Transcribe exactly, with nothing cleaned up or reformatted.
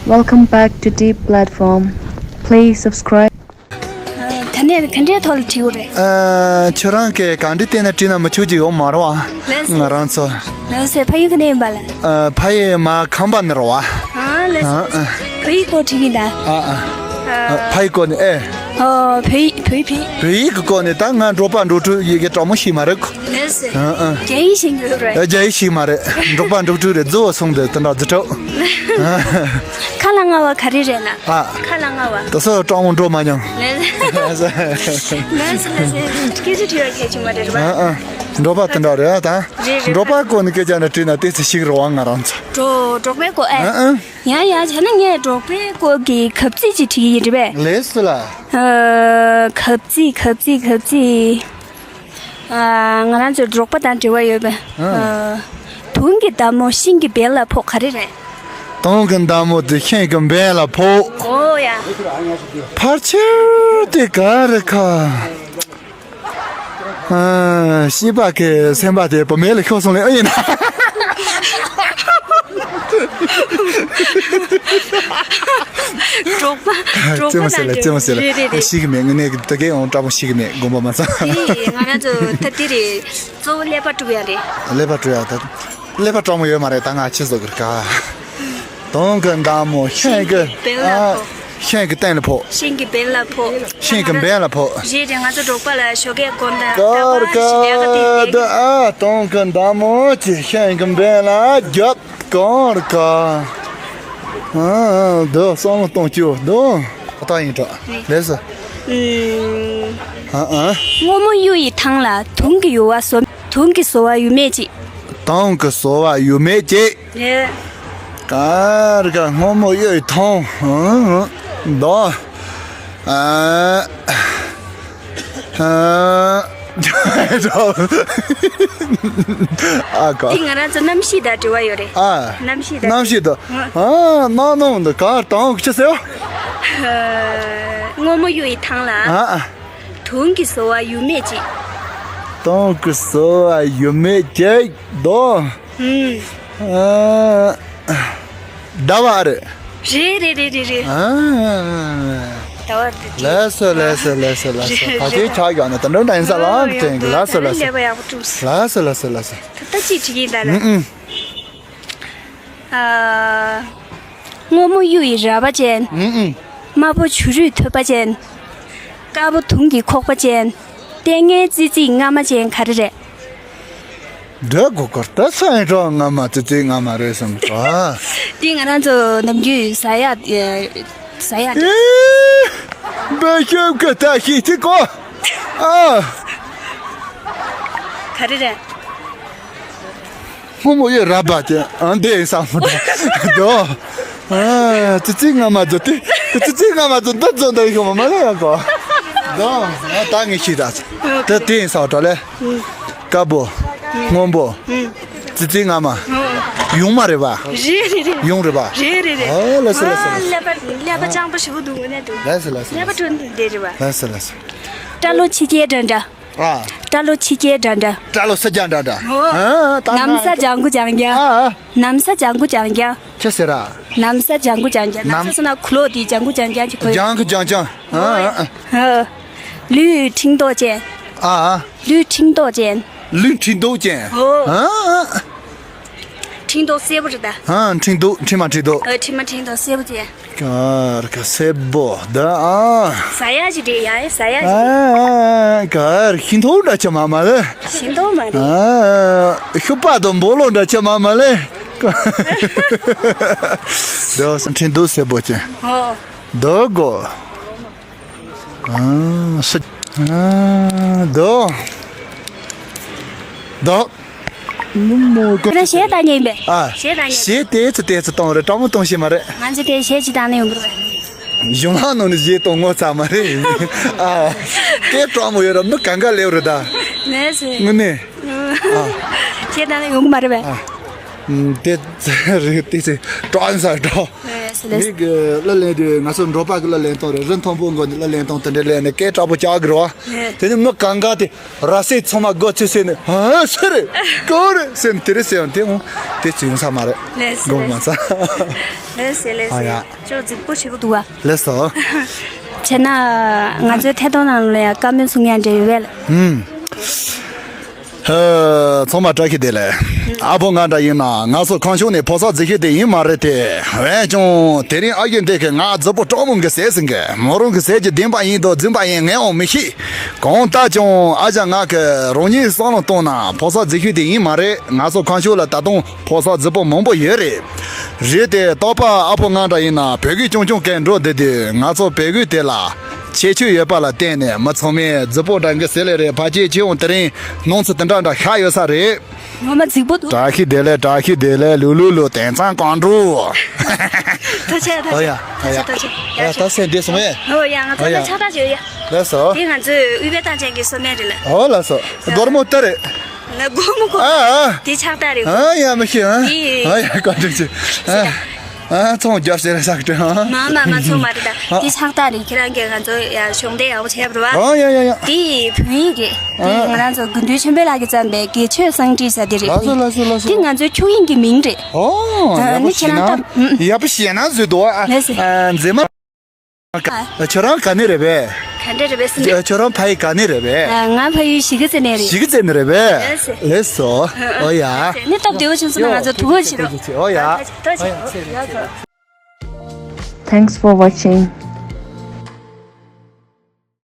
Welcome back to Deep Platform. Please subscribe. ད་ནས་ག་འདྲའི་ཐོག་ལ་བྲིས་པ་རེད། ཨ། ཁྱོད་རང་གིས་ག་འདྲ་བལྟས་ན་བྲིས་ན་མི་ཆོག་ཅིག་ཡོད་མ་རེད་བ། ལགས་སོ། ང་རང་ཚོ། ལགས་སོ། ཕ་ཡུལ་ག་ནས་ཡིན་པ་ལགས། ཨ། ཕ་ཡུལ་མར་ཁམས་པ་ནས་རེད་བ། ཨ། ལགས་སོ། ཨ། ལགས་སོ། ཨ། ཕ་ཡུལ་སྐོར་བྲིས་ཀྱི་ཡིན་ད། ཨ། ཨ། ཨ། ཕ་ཡུལ་སྐོར་ནས་ཨེ། ཨོ། བོད་ཡིག་བོད་ཡིག་བོད་ཡིག་གི་སྐོར་ནས་ད་ང་འབྲོག་པ་འབྲོག་ཕྲུག་ཡི་གེ་དྲང་མོ་ཤེས་མ་རེད། ལགས་སོ། ཨ། ཨ། རྒྱ་ཡིག་ཤེས་ཀྱི་ཡོད་རེད། ཨ། རྒྱ་ཡིག་ཤེས་མ་རེད། འབྲོག་པ་འབྲོག་ཕྲུག་རེད། རྫི་བོ་སོང་དེ་དེ་འདྲ་རྫི་ཕྲུག་ཁ་ལ་རྔ་བ་ག་རེ་རེད་ལགས། ཨ། ཁ་ལ་རྔ་བ། དེ་ཚོ་དྲང་མོ་འགྲོ་མ་མྱོང་། ལགས་སོ། ལགས་སོ། ལགས་སོ། སྐད་ཆ་དྲི་བ་གལ་ཆེན་པོ་རེད་བ། ཨ། ཨ། འབྲོག་པ་དེ་འདྲ་རེད་ཨ་ད། རེད་རེད། འབྲོག་པ་སྐོར་ནས་སྐད་ཆ་འདྲ་དྲིས་ན་ཏོག་ཙམ་ཤེས་ཀྱི་རེད་བ་ང་རང་ཚོ། འབྲོག་འབྲོག་པའི་སྐོར་ཨེ། ཨ། ཨ། ཡ་ཡ། བྱས་ན་ངས་འབྲོག་པའི་སྐོར་གྱི་གབ་ཚིག་ཅིག་བྲིས་ཀྱི་ཡིན་རེད་པས། ལགས་སོ་ལགས། ཨ། གབ་ཚིག་གབ་ཚིག་གབ་ཚིག་ཨ། ང་རང་ཚོའི་འབྲོག་པ་དང་འབྲེལ་བ་ཡོད་པའི། ཨ། ཨ། དུང་གི་མདའ་མོ་ཤིང་གི་འབེན་ལ་ཕོག་ག་རེ་རེད། དུང་གི་མདའ་མོ་དེ་ཤིང་གི་འབེན་ལ་ཕོག་ཨོ་ཡ། ཕལ་ཆེར་དེ་ག་རེ་ཁ། ཨ། སྐྱེས་པ་གི་སེམས་པ་དེ་བུད་མེད་ལ་ཤོར་སོང་ལེ་ཨེ་ཡིན་ན། འབྲོག་པ་འབྲོག་པ་དང་། རྩེད་མོ་ཟེར་ལ་རྩེད་མོ་ཟེར་ལ། རེད་རེད་རེད། ཤིང་གི་མེད་ངས་ནས་ད་གས་ཡོང་དྲག་པོ་ཤིང་གི་མེད་དགོངས་པ་མ་ཚོམ། དེ་ང་རང་ཚོ་ད་དེ་རེད། གཙོ་བོ་ཀླད་པ་དཀྲུག་ཡ་རེད། ཀླད་པ་དཀྲུག་ཡ་ད། ཀླད་པ་དཀྲོག་མོ་ཡོད་མ་རེད་ད་ང་ཁྱི་བཟོ་གི་རེད་ཀ། དུང་གི་མདའ་མོ་ཤིང་གི། ཤིང་གི་འབེན་ལ་ཨ། ཕོག་ཤིང་གི་སྟེང་ལ་ཕོག་ཤིང་གི་འབེན་ལ་ཕོག་ཤིང་གི་འབེན་ལ་ཕོག་རེད་རེད། ང་ཚོ་འབྲོག་པ་ལ་ཞོགས་ཀས་དགོང་དག་ཀར་ཀ་ཞིག་ལས་ཀ་དེ་དེ། ཨ། དུང་གི་མདའ་མོ་ཅིག་ཤིང་གི་འབེན་ལ་རྒྱབ་ཀར་ཀ། ཨ། འདི་བསམ་བློ་གཏོང་རྒྱུ་འདུག་ཨ་ད་ཡིན་འགྲོ། ལགས་སོ། ཨ། ཨ། སྔོན་མོ་གཡུ་ཡི་ཐང་ལ་དུང་གི་ཡུ་བ་བཟོ། དུང་གི་བཟོ་བ་ཡུ་མེད་ཅིག་དུང་གི་བཟོ་བ་ཡུ་མེད་ཅིག་རེད། ཀར་ཀ་སྔོན་མོ་གཡུ་ཡི་ཐང་། ཨ། ཨ། ཨ། ཨ་ཀ་འདི་ང་རང་ཚོ་གནམ་གཤིས་དང་འབྲེལ་བ་ཡོད་རེད། ཨ། གནམ་གཤིས་དང་། གནམ་གཤིས་དང་། ཨ། གནམ་གནམ་འདི་གར་དང་ཆི་ཟེར། ཨ། སྔོན་མོ་གཡུ་ཡི་ཐང་ལ། ཨ། ཨ། དུང་གི་བཟོ་བ་ཡུ་མེད་ཅིག་དུང་གི་བཟོ་བ་ཡུ་མེད་ཅིག་དོ། ཨུམ། ཨ། ཟླ་བ་རེད། རེད་རེད་རེད་རེད་རེད། ཨ། ཟླ་བ་རེད། ལགས་སོ་ལགས་སོ་ལགས་སོ་ལགས་སོ། རེད་ད་ལྟའི་རེད། ཆ་ཡག་ནས་ད་འགྲོ་འདྲ་ཡིན་ས་ལ་ཨ་དྲན་གི་ལགས་སོ་ལགས་སོ། ཀླད་པ་ཡག་པོ་བཀྲུས། ལགས་སོ་ལགས་སོ་ལགས་སོ། ད་ལྟ་ཅིག་བྲིས་ཀྱི་ཡིན་ད་ལ། ཨུམ་ཨུམ། ཨ། སྔོན་མོ་གཡུ་ཡི་རལ་པ་ཅན། ཨུམ་ཨུམ། དམར་པོ་བྱུ་རུའི་ཐོད་པ་ཅན། དཀར་པོ་དུང་གི་ཁོག་པ་ཅན། ལྟས་ངན་ཙི་ཙིའི་རྔ་མ་ཅན་ག་རེ་རེད། འདྲ་གོ་གར་ད་སང་ཡིན་གྲོགས་རྔ་མ་ཙི་ཙིའི་རྔ་མ་རེད་བསམ་གྲོགས། འདི་ང་རང་ཚོ་ནམ་རྒྱུན་ཟ་ཡ་ཟ་ཡ་རེད། ཨེ། འབའ་ཤོབ་ཀ་ད་ཤི་ཐི་ཀོ། ཨ། ག་རེ་རེད། སྔོན་མོ་ཡོད་ར་བ་ཅན་ཨ་འདི་ཡིན་ས་མོ་དོ། ཨ། ཙི་ཙི་རྔ་མ་ཛོ་ཏི། ཙི་ཙི་རྔ་མ་ཛོ་འདི་ཛོ་འདི་ཡིན་ཤོ་མ་མ་ལ་ཡང་གོ། དོ། ཨ་ད་ངས་ཤེས་ད། དེ་དེ་ཡིན་ས་འོ་ད་ལེ། དཀར་པོ། སྔོན་པོ། ཙི་ཙི་རྔ་མ། ཡུང་མ་རེད་བ། རེད་རེད་རེད། ཡུང་རེད་བ། རེད་རེད་རེད། ཨ་ལ་སི་ལ་སི་ལ་སི། ཀླད་པ་ཀླད་པ་སྤྱང་པོ་ཞིག་འདུག་ངོ་ནས་འདུག་ལ་སི་ལ་སི་ཀླད་པ་ལ་སི། དྲོན་འདི་རེད་བ། ལ་སི་ལ་སི། སྐྲ་ལོ་ཕྱི་རྒྱལ་འདྲ་འདྲ། ཨ། སྐྲ་ལོ་ཕྱི་རྒྱལ་འདྲ་འདྲ། སྐྲ་ལོ་ཕྱི་རྒྱལ་འདྲ་འདྲ། ཨོ། ཨ། ད་ན་བཟའ་ལྗང་གུ་ལྗང་ལྗང་། ཨ། ཨ། ན་བཟའ་ལྗང་གུ་ལྗང་ལྗང་། ཅི་ཟེར་ར། ན་བཟའ་ལྗང་གུ་ལྗང་ལྗང་། ན་ན་བཟའ་སོང་ན་ཁུ་ལོ་དེ་ལྗང་གུ་ལྗང་ལྗང་གི་གོས། ལྗང་གུ་ལྗང་ལྗང་། ཨ། ཨ། ཨ། ལུས་ཁྲིམས་ཏོག་ཅན། ཨ། ཨ། ལུས་ཁྲིམས་ཏོག་ཅན། ལུས་ཁྲིམས་ཏོག་ཅན། ཨོ། ཨ། ཨ། ཁྲིམས་ཏོག་སེར་པོ་རེད་ད། ཨ། ཁྲིམས་ཏོག་ཁྲིམས་མ་ཁྲིམས་ཏོག་ཨ། ཁྲིམས་མ་ཁྲིམས་ཏོག་སེར་པོ་ཅན། གར་ག་སེ་བོ་ད་ཨ། ཟ་ཡ་ཅིག་རེད་ཡ་ཟ་ཡ་ཅིག་ཨ། གར་ཤིང་ཏོག་འདྲ་ཆ་མ་མ་ལེ། ཤིང་ཏོག་མ་རེད། ཨ། ཤུ་པ་དང་སྦོ་ལོ་འདྲ་ཆ་མ་མ་ལེ། ད་ཁྲིན་ཏུ་སེ་བོ་ཅན། ཨོ། ད་གོ། ཨ། སི། ཨ། ད། ད། མོ་མོ་ཀ་ཁྱེད་རང་གཞས་བཏང་མཁན་ཡིན་པས། ཨ། གཞས་བཏང་མཁན། གཞས་ཏོག་ཙམ་ཏོག་ཙམ་གཏོང་རེད། དྲང་མོ་གཏོང་ཤེས་མ་རེད། ང་ཚོ་དེ་གཞས་ཅིག་བཏང་ན་ཡོང་གི་རེད། གཞུང་ལམ་ནང་ནས་གཞས་གཏོང་ངོ་ཚ་མ་རེད། ཨ། དེ་དྲང་མོ་ཡོད་ར་མི་གང་ག་ལེའུ་རེད་ད། ལགས་སོ། དངོས་གནས། ཨ། གཞས་བཏང་ན་ཡོང་གི་མ་རེད་པས། ཨ། དེ་རེད་དེ་ཚེ་དྲང་ས་དྲང་། ལགས་ མི་གི་གླུ་ལེན་དུས་ང་ཚོ་འབྲོག་པ་གི་གླུ་ལེན་སྟངས་རེད། རི་མཐོན་པོ་མགོ་ནས་གླུ་ལེན་སྟངས་དེ་འདྲ་ལེན་ནས་སྐད་དྲག་པོ་རྒྱག་གི་རེད་བ། དེ་ནས་མི་གང་ག་དེ་ར་སའི་ཚང་མ་སྒོ་ཕྱེ་ཟེར་ནས་ཧ་སུ་རེད་གོ་རེད་ཟེར་ནས་དེ་རེད་ཟེར་ཡང་དེ་འོང་དེ་ཚོ་ཡོང་ས་མ་རེད། ལགས་སོ། དགོངས་མ་ཚ། ལགས་སོ་ལགས་ཨ་ཡ། སོ། ཅོ་རྫིག་པོ་ཞིག་འདུག་བ། ལགས་སོ། བྱས་ན་ང་ཚོའི་ཐད་གཏོང་ནང་ལ་ཡང་བཀའ་མོལ་གསུང་ཡ་འདྲ་ཡོད་པས་ལགས། ཧུམ། ཧ། ཚང་མ་བཀྲ་ཤིས་བདེ་ལེགས། ཨ་ཕོ་ང་འདྲ་ཡིན་ན་ང་ཚོ་ཁམས་ཕྱོགས་ནས་ཕོ་གསར་རྫིག་ཤོས་དེ་ཡིན་མ་རེད་དེ། འོན་ཀྱང་དེ་རིང་ཨ་ཡེ་འདི་གི་ང་རྫིག་པོ་སྤྲང་མོ་གི་ཟས་ཟིན་གི་མོ་རང་གི་ཟས་ཀྱི་བདེན་པ་ཡིན་དང་རྫུན་པ་ཡིན་ངས་འོང་མི་ཤེས། གང་ལྟར་ཀྱང་ཨ་ཅག་ང་གི་རང་ཉིད་བསམ་བློ་བཏང་ན་ཕོ་གསར་རྫིག་ཤོས་དེ་ཡིན་མ་རེད། ང་ཚོ་ཁམས་ཕྱོགས་ལ་ད་དུང་ཕོ་གསར་རྫིག་པོ་མང་པོ་ཡོད་རེད། རེད་དེ་རྟག་པར་ཨ་ཕོ་ང་འདྲ་ཡིན་ན་བོད་གོས་རྐྱང་རྐྱང་གིས་འགྲོ་བསྡད་དུས་ང་ཚོ་བོད་གོས་དེ་ལ་ཁྱད་ཆོས་ཡོད་པ་ལ་བརྟེན་ནས་མི་ཚང་མས་རྫིག་པོ་འདྲ་གི་ཟེར་ལེ་རེད། ཕལ་ཆེར་ཁྱེད་ཡང་དེ་རིང་སྣང་ཚུལ་དེ་འདྲ་འདྲ་ཤར་ཡོད་ས་རེད། ངོ་མ་རྫིག་པོ་འདུག་བཀྲ་ཤིས་བདེ་ལེགས། བཀྲ་ཤིས་བདེ་ལེགས། ལུ་ལུ་ལུ། དེང་སང་གང་འགྲོ། ཐུགས་རྗེ་ཆེ། ཨོ་ཡ། ཨོ་ཡ། ཐུགས་རྗེ་ཆེ། ཨོ་ཡ། ད་སེམས་བདེ་སོང་ངས། ཨོ་ཡ། ང་ཚོ་ཨོ་ཡ། ལ་ཕྱག་རྟགས་བྱོས་ཡ། ལགས་སོ། དེ་ང་ཚོའི་དབུས་པའི་རྟགས་ཅན་གྱི་སོ་སྨན་རེད་ལ། ཨོ་ལགས་སོ། སྒོར་མོ་ལྟར་རེད། ལ་སྒོར་མོ་གོ། ཨ་ཨ། དེ་ཕྱག་རྟགས་རེད། ཨ་ཡ་མི་ཤེས་ཨ། དེ། ཨ་ཡ་བཀའ་དྲིན་ཆེ། ཨ་ཨ། ཚོང་རྒྱབ་ཟེར་ས་ཀྲེ་ཨ། མ་མ་མ་ཚོང་མ་རེད་ད། དེ་ཕྱག་རྟགས་རེད། ཁྱེད་རང་གིས་ང་ཚོ་ཡ་གཞོགས་འདེགས་ཡག་པོ་བྱས་པ་རེད་བ། ཨ་ཡ་ཡ་ཡ། དེ་བོད་ཡིག་རེད། དེ་ང་རང་ཚོ་དགེ་འདུན་ཆོས་འཕེལ་ལགས་ཀྱིས་བརྩམས་པའི་དགེ་ཆོས་སེང་བྲིས་ཟེར་དེ་རེད། ལགས་སོ་ལགས་སོ་ལགས་སོ། དེ་ང་ཚོའི་ཁྱུག་དབྱིངས་ཀྱི་མིང་རེད། ཨོ། ཨ་ཡག་པོ་ནི་ཁྱེད་ཤེས་རང་ན་ད། ཨུམ། ཡག་པོ་ཤེས་ན་བཟོས་འདུག་ཨ། ལགས་སོ། ཨ། མཛེས་མ། ཁྱོད་རང་ག་ནས་རེད་པས། ག་འདྲ་རེད་པས་ཟེར་ན། ཁྱོད་རང་ཕ་ཡུལ་ག་ནས་རེད་པས། ང་ཕ་ཡུལ་གཞིས་ཀ་རྩེ་ནས་རེད། གཞིས་ཀ་རྩེ་ནས་རེད་པས། ལགས་སོ། ལགས་སོ། ཨོ་ཡ། ནི་སྟབས་བདེ་བོ་བྱུང་སོང་ན་ང་ཚོ་དུ་བོ་བྱེད་རོགས། ཨོ་ཡ། ཐུགས་རྗེ་ཆེ། ཐུགས་རྗེ་ཆེ། Thanks for watching.